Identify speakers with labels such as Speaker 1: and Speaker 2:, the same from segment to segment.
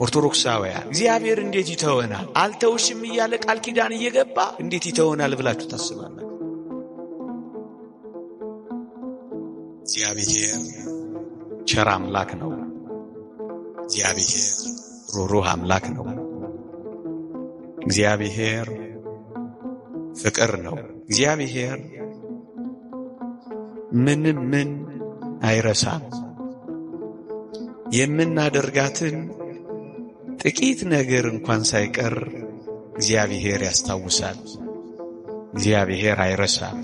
Speaker 1: ኦርቶዶክሳውያን እግዚአብሔር እንዴት ይተወናል? አልተውሽም እያለ ቃል ኪዳን እየገባ እንዴት ይተወናል ብላችሁ ታስባላችሁ? እግዚአብሔር ቸር አምላክ ነው። እግዚአብሔር ሩህሩህ አምላክ ነው። እግዚአብሔር ፍቅር ነው። እግዚአብሔር ምንም ምን አይረሳም። የምናደርጋትን ጥቂት ነገር እንኳን ሳይቀር እግዚአብሔር ያስታውሳል። እግዚአብሔር አይረሳም።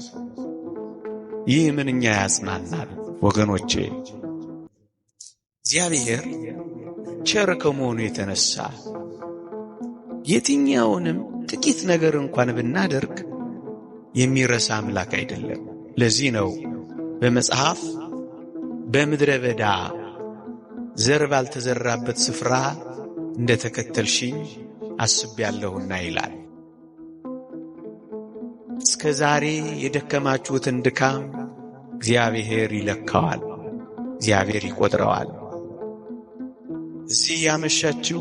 Speaker 1: ይህ ምንኛ ያጽናናል ወገኖቼ። እግዚአብሔር ቸር ከመሆኑ የተነሳ የትኛውንም ጥቂት ነገር እንኳን ብናደርግ የሚረሳ አምላክ አይደለም። ለዚህ ነው በመጽሐፍ በምድረ በዳ ዘር ባልተዘራበት ስፍራ እንደ ተከተልሽኝ አስቤያለሁና ይላል። እስከ ዛሬ የደከማችሁትን ድካም እግዚአብሔር ይለካዋል፣ እግዚአብሔር ይቆጥረዋል። እዚህ ያመሻችሁ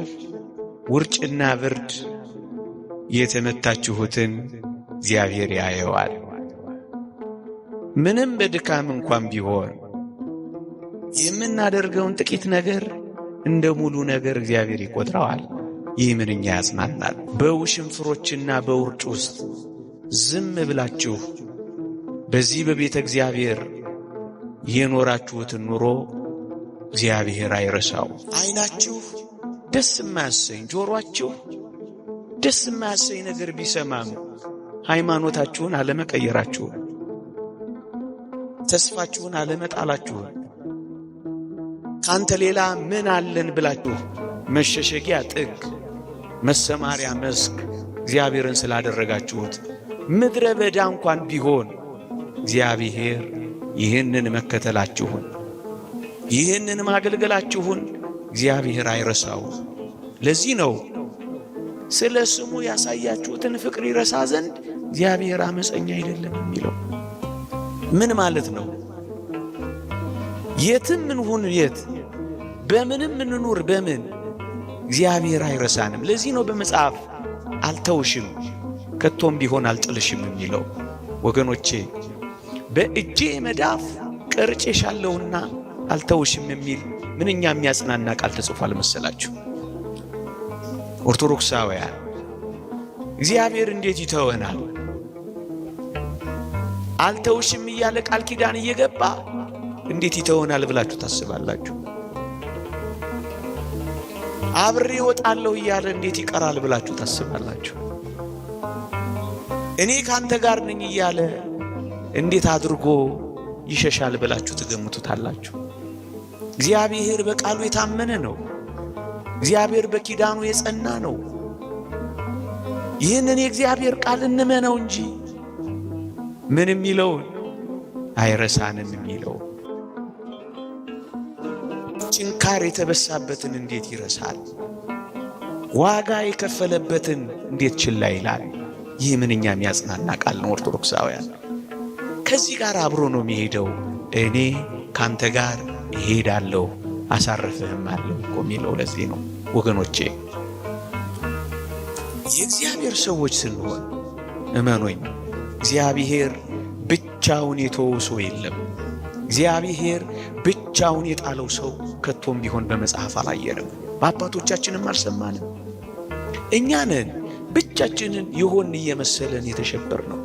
Speaker 1: ውርጭና ብርድ የተመታችሁትን እግዚአብሔር ያየዋል። ምንም በድካም እንኳን ቢሆን የምናደርገውን ጥቂት ነገር እንደ ሙሉ ነገር እግዚአብሔር ይቆጥረዋል። ይህ ምንኛ ያጽናናል። በውሽንፍሮችና በውርጭ ውስጥ ዝም ብላችሁ በዚህ በቤተ እግዚአብሔር የኖራችሁትን ኑሮ እግዚአብሔር አይረሳው። ዓይናችሁ ደስ የማያሰኝ፣ ጆሮአችሁ ደስ የማያሰኝ ነገር ቢሰማም ሃይማኖታችሁን አለመቀየራችሁን፣ ተስፋችሁን አለመጣላችሁን፣ ካንተ ሌላ ምን አለን ብላችሁ መሸሸጊያ ጥግ፣ መሰማሪያ መስክ እግዚአብሔርን ስላደረጋችሁት ምድረ በዳ እንኳን ቢሆን እግዚአብሔር ይህንን መከተላችሁን፣ ይህንን ማገልገላችሁን እግዚአብሔር አይረሳው። ለዚህ ነው ስለ ስሙ ያሳያችሁትን ፍቅር ይረሳ ዘንድ እግዚአብሔር አመፀኛ አይደለም የሚለው። ምን ማለት ነው? የትም እንሁን የት፣ በምንም እንኑር በምን፣ እግዚአብሔር አይረሳንም። ለዚህ ነው በመጽሐፍ አልተውሽም ከቶም ቢሆን አልጥልሽም የሚለው። ወገኖቼ በእጄ መዳፍ ቀርጬሻለሁና አልተውሽም የሚል ምንኛ የሚያጽናና ቃል ተጽፏል መሰላችሁ? ኦርቶዶክሳውያን እግዚአብሔር እንዴት ይተወናል? አልተውሽም እያለ ቃል ኪዳን እየገባ እንዴት ይተወናል ብላችሁ ታስባላችሁ? አብሬ እወጣለሁ እያለ እንዴት ይቀራል ብላችሁ ታስባላችሁ? እኔ ካንተ ጋር ነኝ እያለ እንዴት አድርጎ ይሸሻል ብላችሁ ትገምቱታላችሁ? እግዚአብሔር በቃሉ የታመነ ነው። እግዚአብሔር በኪዳኑ የጸና ነው። ይህንን የእግዚአብሔር ቃል እንመነው እንጂ ምን የሚለውን አይረሳንም የሚለው ችንካር የተበሳበትን እንዴት ይረሳል? ዋጋ የከፈለበትን እንዴት ችላ ይላል? ይህ ምንኛ የሚያጽናና ቃል ነው። ኦርቶዶክሳውያን ከዚህ ጋር አብሮ ነው የሚሄደው። እኔ ካንተ ጋር እሄዳለሁ አሳርፍህም አለሁ እኮ የሚለው ለዚህ ነው ወገኖቼ። የእግዚአብሔር ሰዎች ስንሆን እመኖኝ፣ እግዚአብሔር ብቻውን የተወው ሰው የለም። እግዚአብሔር ብቻውን የጣለው ሰው ከቶም ቢሆን በመጽሐፍ አላየንም፣ በአባቶቻችንም አልሰማንም። እኛ ነን ብቻችንን የሆን እየመሰለን የተሸበር ነው።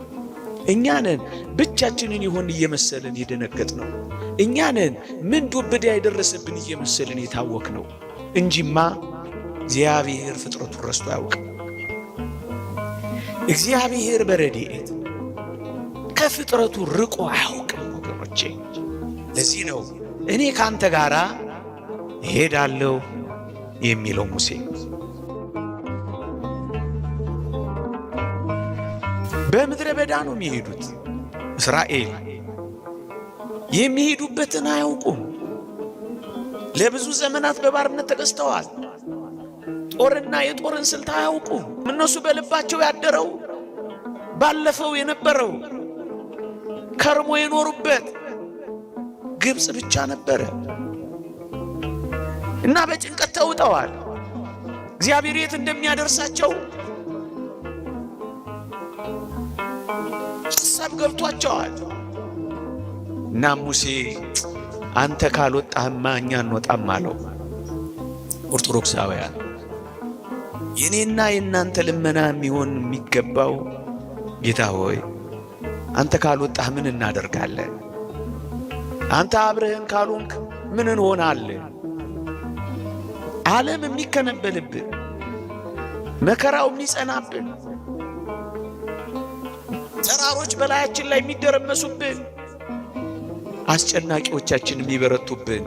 Speaker 1: እኛ ነን ብቻችንን የሆን እየመሰለን የደነገጥ ነው። እኛ ነን ምን ዱብዳ የደረሰብን እየመሰለን የታወክ ነው እንጂማ እግዚአብሔር ፍጥረቱን ረስቶ አያውቅም። እግዚአብሔር በረድኤት ከፍጥረቱ ርቆ አያውቅም ወገኖቼ። ለዚህ ነው እኔ ካንተ ጋር እሄዳለሁ የሚለው ሙሴ። በምድረ በዳ ነው የሚሄዱት። እስራኤል የሚሄዱበትን አያውቁም። ለብዙ ዘመናት በባርነት ተገዝተዋል። ጦርና የጦርን ስልት አያውቁም። እነሱ በልባቸው ያደረው ባለፈው የነበረው ከርሞ የኖሩበት ግብፅ ብቻ ነበረ እና በጭንቀት ተውጠዋል። እግዚአብሔር የት እንደሚያደርሳቸው ሐሳብ ገብቷቸዋል። እና ሙሴ አንተ ካልወጣህማ እኛ እንወጣም አለው። ኦርቶዶክሳውያን የኔና የእናንተ ልመና የሚሆን የሚገባው ጌታ ሆይ አንተ ካልወጣህ ምን እናደርጋለን? አንተ አብረህን ካልሆንክ ምን እንሆናለን? ዓለም የሚከነበልብን፣ መከራው የሚጸናብን፣ ተራሮች በላያችን ላይ የሚደረመሱብን፣ አስጨናቂዎቻችን የሚበረቱብን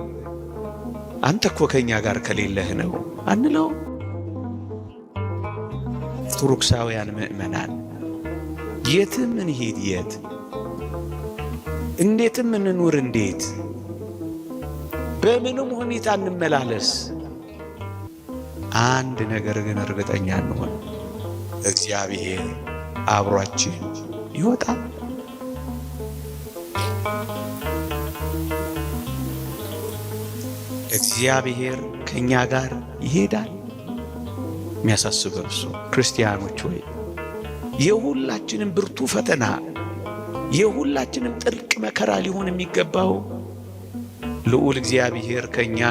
Speaker 1: አንተ እኮ ከኛ ጋር ከሌለህ ነው አንለው። ኦርቶዶክሳውያን ምእመናን የትም እንሂድ የት፣ እንዴትም እንኑር እንዴት፣ በምንም ሁኔታ እንመላለስ፣ አንድ ነገር ግን እርግጠኛ እንሆን፣ እግዚአብሔር አብሯችን ይወጣል። እግዚአብሔር ከእኛ ጋር ይሄዳል። የሚያሳስበው እሱ። ክርስቲያኖች ወይ የሁላችንም ብርቱ ፈተና የሁላችንም ጥልቅ መከራ ሊሆን የሚገባው ልዑል እግዚአብሔር ከእኛ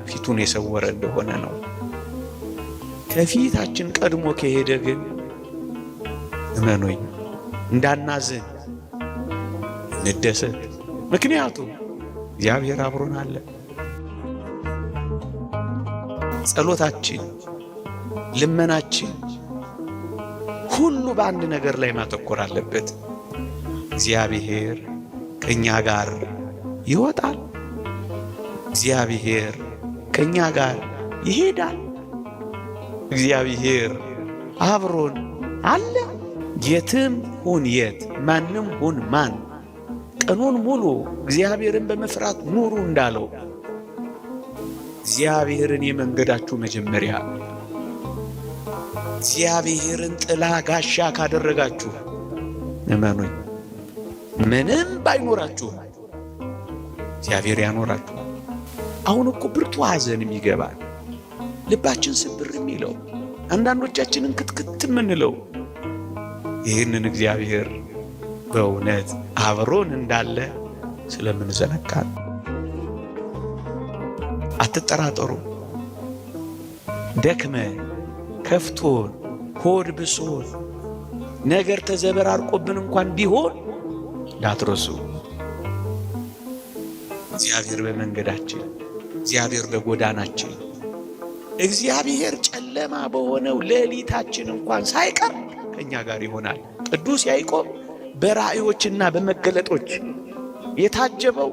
Speaker 1: ፊቱን የሰወረ እንደሆነ ነው። ከፊታችን ቀድሞ ከሄደ ግን እመኖኝ እንዳናዝን እንደሰት። ምክንያቱም እግዚአብሔር አብሮን አለ። ጸሎታችን፣ ልመናችን ሁሉ በአንድ ነገር ላይ ማተኮር አለበት። እግዚአብሔር ከእኛ ጋር ይወጣል። እግዚአብሔር ከእኛ ጋር ይሄዳል። እግዚአብሔር አብሮን አለ። የትም ሁን የት፣ ማንም ሁን ማን፣ ቀኑን ሙሉ እግዚአብሔርን በመፍራት ኑሩ እንዳለው እግዚአብሔርን የመንገዳችሁ መጀመሪያ፣ እግዚአብሔርን ጥላ ጋሻ ካደረጋችሁ እመኑኝ ምንም ባይኖራችሁ እግዚአብሔር ያኖራችኋል። አሁን እኮ ብርቱ ሐዘን የሚገባል፣ ልባችን ስብር የሚለው፣ አንዳንዶቻችንን ክትክት የምንለው ይህንን እግዚአብሔር በእውነት አብሮን እንዳለ ስለምንዘነጋ ነው። አትጠራጠሩ። ደክመን ከፍቶን ሆድ ብሶን ነገር ተዘበራርቆብን እንኳን ቢሆን እንዳትረሱ፣ እግዚአብሔር በመንገዳችን፣ እግዚአብሔር በጎዳናችን፣ እግዚአብሔር ጨለማ በሆነው ሌሊታችን እንኳን ሳይቀር ከእኛ ጋር ይሆናል። ቅዱስ ያዕቆብ በራእዮችና በመገለጦች የታጀበው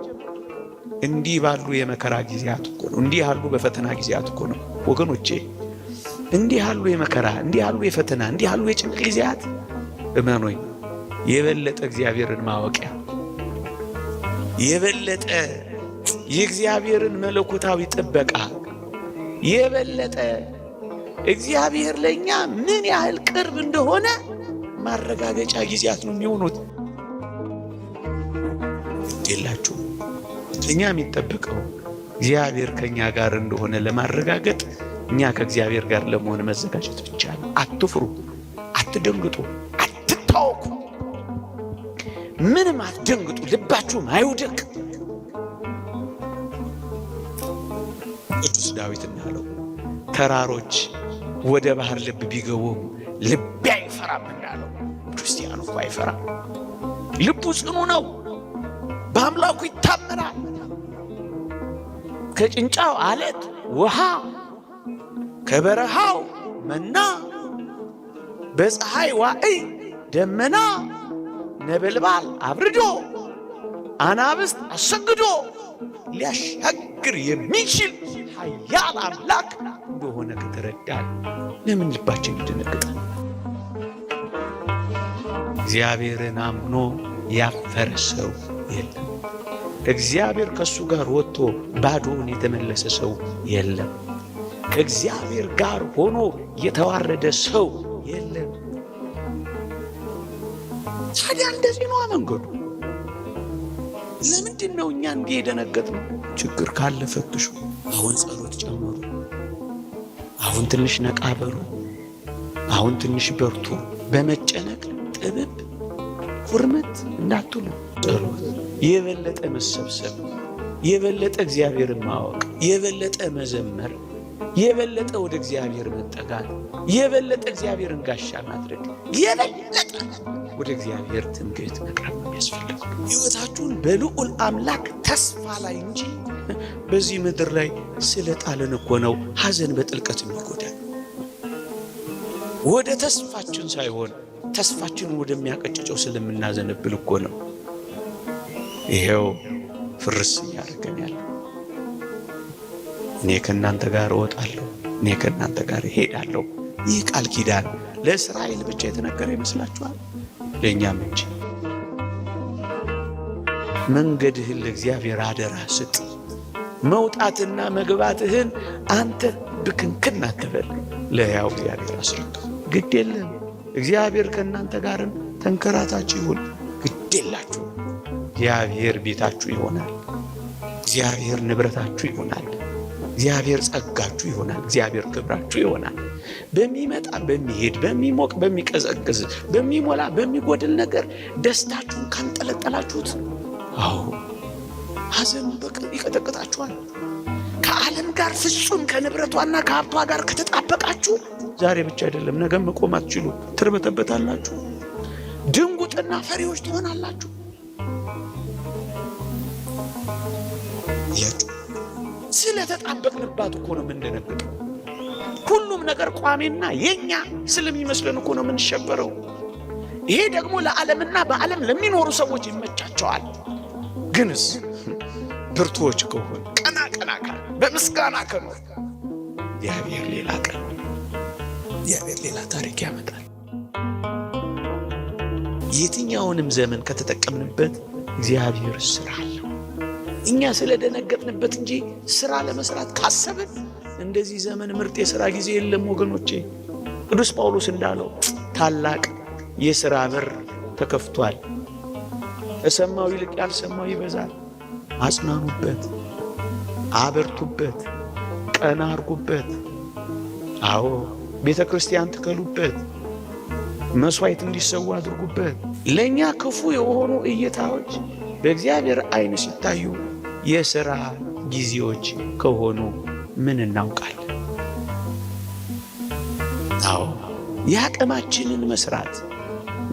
Speaker 1: እንዲህ ባሉ የመከራ ጊዜያት እኮ ነው። እንዲህ ያሉ በፈተና ጊዜያት እኮ ነው ወገኖቼ። እንዲህ ያሉ የመከራ፣ እንዲህ ያሉ የፈተና፣ እንዲህ ያሉ የጭንቅ ጊዜያት እመኖኝ የበለጠ እግዚአብሔርን ማወቂያ፣ የበለጠ የእግዚአብሔርን መለኮታዊ ጥበቃ፣ የበለጠ እግዚአብሔር ለእኛ ምን ያህል ቅርብ እንደሆነ ማረጋገጫ ጊዜያት ነው የሚሆኑት። ግድ የላችሁ፣ እኛ የሚጠበቀው እግዚአብሔር ከእኛ ጋር እንደሆነ ለማረጋገጥ እኛ ከእግዚአብሔር ጋር ለመሆን መዘጋጀት ብቻ ነው። አትፍሩ፣ አትደንግጡ፣ አትታወኩ፣ ምንም አትደንግጡ፣ ልባችሁም አይውደቅ። ቅዱስ ዳዊት እንዳለው ተራሮች ወደ ባህር ልብ ቢገቡም ልቤ አይፈራም እንዳለው ክርስቲያኑ እኮ አይፈራም። ልቡ ጽኑ ነው፣ በአምላኩ ይታመናል። ከጭንጫው አለት ውሃ፣ ከበረሃው መና፣ በፀሐይ ዋዕይ ደመና፣ ነበልባል አብርዶ አናብስት አሰግዶ ሊያሻግር የሚችል ኃያል አምላክ እንደሆነ ከተረዳን ለምን ልባችን ይደነግጣል? እግዚአብሔርን አምኖ ያፈረ ሰው የለም። እግዚአብሔር ከእሱ ጋር ወጥቶ ባዶውን የተመለሰ ሰው የለም። ከእግዚአብሔር ጋር ሆኖ የተዋረደ ሰው የለም። ታዲያ እንደዚህ ነዋ መንገዱ። ለምንድን ነው እኛ እንዲህ የደነገጥነው? ችግር ካለ ፈትሹ። አሁን ጸሎት ጨምሩ። አሁን ትንሽ ነቃ በሉ። አሁን ትንሽ በርቱ። በመጨነቅ ጥብብ ኩርምት እንዳትሉ። ጸሎት፣ የበለጠ መሰብሰብ፣ የበለጠ እግዚአብሔርን ማወቅ፣ የበለጠ መዘመር፣ የበለጠ ወደ እግዚአብሔር መጠጋት፣ የበለጠ እግዚአብሔርን ጋሻ ማድረግ፣ የበለጠ ወደ እግዚአብሔር ትምክህት መቅረብ ነው የሚያስፈልገው። ሕይወታችሁን በልዑል አምላክ ተስፋ ላይ እንጂ በዚህ ምድር ላይ ስለጣልን እኮ ነው ሐዘን በጥልቀት የሚጎዳል። ወደ ተስፋችን ሳይሆን ተስፋችን ወደሚያቀጭጨው ስለምናዘነብል እኮ ነው። ይሄው ፍርስ እያደረገን ያለ። እኔ ከእናንተ ጋር እወጣለሁ፣ እኔ ከእናንተ ጋር እሄዳለሁ። ይህ ቃል ኪዳን ለእስራኤል ብቻ የተነገረ ይመስላችኋል? ለእኛም እንጂ። መንገድህን ለእግዚአብሔር አደራ ስጥ። መውጣትና መግባትህን አንተ ብክንክን አትበል፣ ለሕያው እግዚአብሔር አስረክብ። ግድ የለም እግዚአብሔር ከእናንተ ጋርም ተንከራታችሁ ይሁን። ግድ የላችሁ፣ እግዚአብሔር ቤታችሁ ይሆናል። እግዚአብሔር ንብረታችሁ ይሆናል። እግዚአብሔር ጸጋችሁ ይሆናል። እግዚአብሔር ክብራችሁ ይሆናል። በሚመጣ በሚሄድ፣ በሚሞቅ በሚቀዘቅዝ፣ በሚሞላ በሚጎድል ነገር ደስታችሁን ካንጠለጠላችሁት፣ አዎ ሐዘኑ ይቀጠቅጣችኋል። ከዓለም ጋር ፍጹም ከንብረቷና ከሀብቷ ጋር ከተጣበቃችሁ ዛሬ ብቻ አይደለም ነገም መቆም አትችሉ፣ ትርበተበታላችሁ፣ ድንጉጥና ፈሪዎች ትሆናላችሁ። እያችሁ ስለተጣበቅንባት እኮ ነው የምንደነግጠው። ሁሉም ነገር ቋሚና የኛ ስለሚመስለን እኮ ነው የምንሸበረው። ይሄ ደግሞ ለዓለምና በዓለም ለሚኖሩ ሰዎች ይመቻቸዋል። ግንስ ብርቱዎች ከሆን፣ ቀና ቀና ካል፣ በምስጋና ከኖር፣ እግዚአብሔር ሌላ ቀን፣ እግዚአብሔር ሌላ ታሪክ ያመጣል። የትኛውንም ዘመን ከተጠቀምንበት እግዚአብሔር ስራ አለው። እኛ ስለደነገጥንበት እንጂ ስራ ለመስራት ካሰብን እንደዚህ ዘመን ምርጥ የስራ ጊዜ የለም ወገኖቼ። ቅዱስ ጳውሎስ እንዳለው ታላቅ የስራ በር ተከፍቷል። እሰማው ይልቅ ያልሰማው ይበዛል። አጽናኑበት፣ አበርቱበት፣ ቀና አርጉበት። አዎ ቤተ ክርስቲያን ትከሉበት፣ መስዋዕት እንዲሰዋ አድርጉበት። ለእኛ ክፉ የሆኑ እይታዎች በእግዚአብሔር ዓይን ሲታዩ የሥራ ጊዜዎች ከሆኑ ምን እናውቃለን? አዎ የአቅማችንን መስራት፣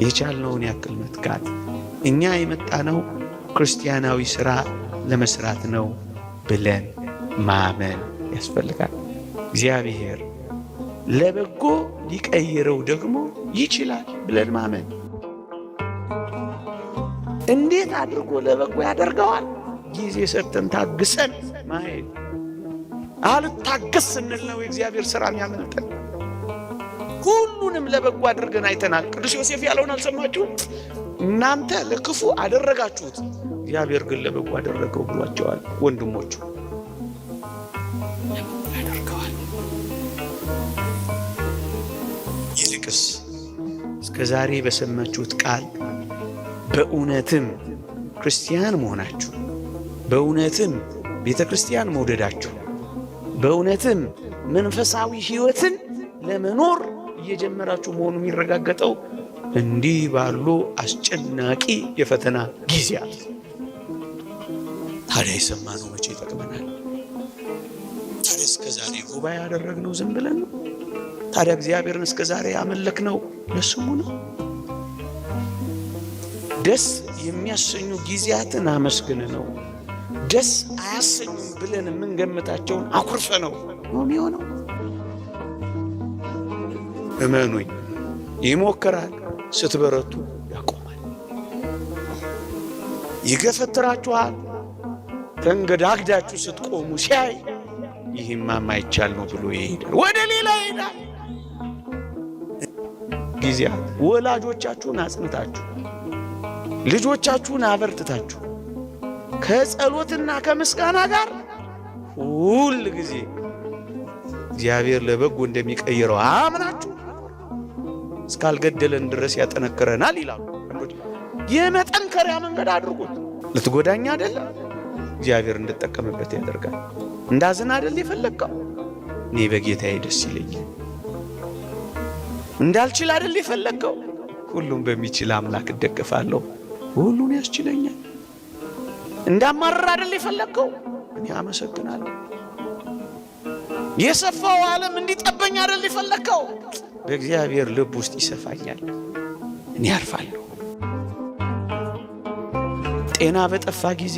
Speaker 1: የቻልነውን ያክል መትጋት፣ እኛ የመጣነው ክርስቲያናዊ ሥራ ለመስራት ነው ብለን ማመን ያስፈልጋል። እግዚአብሔር ለበጎ ሊቀይረው ደግሞ ይችላል ብለን ማመን። እንዴት አድርጎ ለበጎ ያደርገዋል? ጊዜ ሰጥተን ታግሰን ማየት። አልታገስ ስንል ነው የእግዚአብሔር ሥራ የሚያመልጠን። ሁሉንም ለበጎ አድርገን አይተናል። ቅዱስ ዮሴፍ ያለውን አልሰማችሁም? እናንተ ለክፉ አደረጋችሁት፣ እግዚአብሔር ግን ለበጎ አደረገው ብሏቸዋል። ወንድሞቹ ለበጎ ያደርገዋል። ይልቅስ እስከ ዛሬ በሰማችሁት ቃል በእውነትም ክርስቲያን መሆናችሁ፣ በእውነትም ቤተ ክርስቲያን መውደዳችሁ፣ በእውነትም መንፈሳዊ ሕይወትን ለመኖር እየጀመራችሁ መሆኑ የሚረጋገጠው እንዲህ ባሉ አስጨናቂ የፈተና ጊዜያት። ታዲያ የሰማነው መቼ ይጠቅመናል? ታዲያ እስከ ዛሬ ጉባኤ ያደረግነው ዝም ብለን ነው? ታዲያ እግዚአብሔርን እስከ ዛሬ ያመለክነው ለስሙ ነው? ደስ የሚያሰኙ ጊዜያትን አመስግን ነው፣ ደስ አያሰኙም ብለን የምንገምታቸውን አኩርፈ ነው ነው የሚሆነው። እመኑኝ፣ ይሞክራል። ስትበረቱ ያቆማል። ይገፈትራችኋል። ተንገዳግዳችሁ ስትቆሙ ሲያይ ይህማ ማይቻል ነው ብሎ ይሄዳል፣ ወደ ሌላ ይሄዳል። ጊዜያት ወላጆቻችሁን አጽንታችሁ፣ ልጆቻችሁን አበርትታችሁ፣ ከጸሎትና ከምስጋና ጋር ሁል ጊዜ እግዚአብሔር ለበጎ እንደሚቀይረው አምናችሁ እስካልገደለን ድረስ ያጠነክረናል ይላሉ። የመጠንከሪያ መንገድ አድርጉት። ልትጎዳኝ አይደለም፣ እግዚአብሔር እንድጠቀምበት ያደርጋል። እንዳዝን አይደል የፈለግከው? እኔ በጌታዬ ደስ ይለኛል። እንዳልችል አይደል የፈለግከው? ሁሉም በሚችል አምላክ እደገፋለሁ፣ ሁሉን ያስችለኛል። እንዳማረር አይደል የፈለግከው? እኔ አመሰግናለሁ። የሰፋው ዓለም እንዲጠበኝ አይደል የፈለግከው? በእግዚአብሔር ልብ ውስጥ ይሰፋኛል፣ እኔ አርፋለሁ። ጤና በጠፋ ጊዜ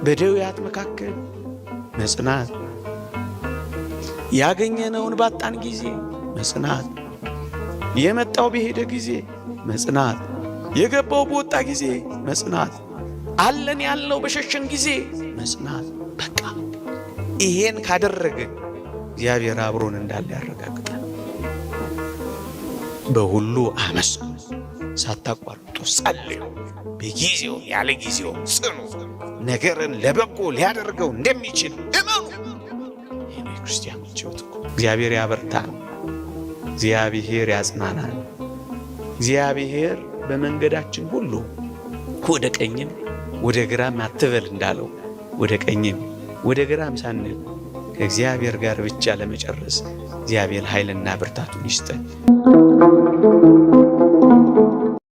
Speaker 1: በደዌያት መካከል መጽናት፣ ያገኘነውን ባጣን ጊዜ መጽናት፣ የመጣው በሄደ ጊዜ መጽናት፣ የገባው በወጣ ጊዜ መጽናት፣ አለን ያለው በሸሸን ጊዜ መጽናት። በቃ ይሄን ካደረግን እግዚአብሔር አብሮን እንዳለ ያረጋግጣል። በሁሉ አመስግኑ፣ ሳታቋርጡ ጸልዩ፣ በጊዜውም ያለ ጊዜውም ጽኑ። ነገርን ለበጎ ሊያደርገው እንደሚችል እመኑ። ይህ ነው የክርስቲያኖች ሕይወት እኮ። እግዚአብሔር ያበርታን፣ እግዚአብሔር ያጽናናል። እግዚአብሔር በመንገዳችን ሁሉ ወደ ቀኝም ወደ ግራም አትበል እንዳለው ወደ ቀኝም ወደ ግራም ሳንል ከእግዚአብሔር ጋር ብቻ ለመጨረስ እግዚአብሔር ኃይልና ብርታቱን ይስጠን።